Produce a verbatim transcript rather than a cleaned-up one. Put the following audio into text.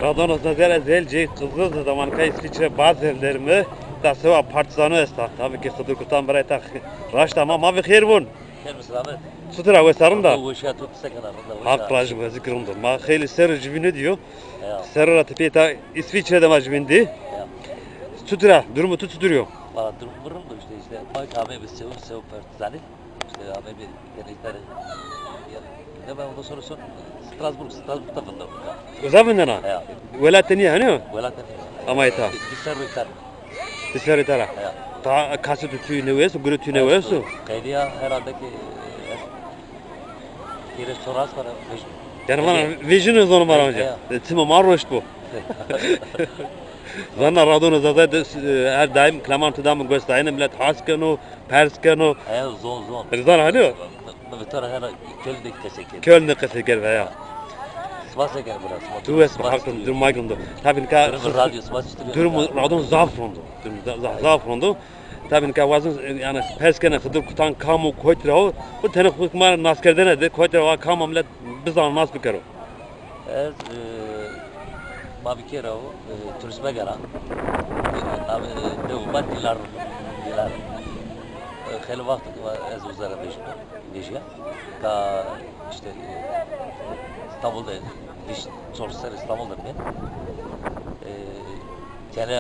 Radona Zazer ez el cey Qızgız zamanka İsviçre Basel derimi. Ta sewa partizano esta. Tabii ki Xıdır Kurtan birayê ta raşt ama ma bi xêr vun. Xêr bi selamet. Çutir a, wes a, rind a? Weşa, tu se kena, rind a, weşa. Haq rajim, ez kî rind o. Ma xeylî serr civînî dîyo. Ya. Serr ra tepîya ta İsviçre de ma civîndî. Ya. Çutir a, durumu tu çutir yo? Valla durum rind o işte, işte. Ma amê bi sew, sew partizanî. İşte amê bi kere işte. Ya. Ya ben ondan sonra son Strasbourg, Strasbourg'da kaldım. Uza vindena? Ya. Welatê nîya, hani? Welatê nîya. Ama ita. Bir serr ita. Ti serrî tera. Ya. Ta kasê tu tûyî nêwesto, gurê tûyî nêwesto? Qeydiya herhalde ki, e, kere çor raz para vejîno. Yani vana vejîno zono ma ra onca. Ya. E, çima ma roşt bo. Zana radona Zaza de, e, her daim klaman tu dam gos dayene, millet has keno, pers keno. Eya, zon, zon. Zana, hani? Mi, mi to ra hera Köln de qesey kerd. Köln de qesey kerd, ya. Spas eker bira, sima. Tu wes bi, haq, durum ma rind o. Tabî nika durum radyo, spas, durum radon zaf rind o. Durum za-, za-, zaf rind o. Tabî nika wazin, yani pers kena Xıdır Kurtan kam o, kotî ra o. Bu tenê xo ma ra naskerdene de, kotî ra o, kam o, millet bizano, nas bikero. Ez, e, ma bi kê ra o, e, turîst megera. E, navê, e, dew ma Dîlar, Dîlar. E, xeylê waxt ez uza ra vejîya. Vejîya. Ta işte, e, İstanbul'da, vîst çor serr İstanbul'da ben. E,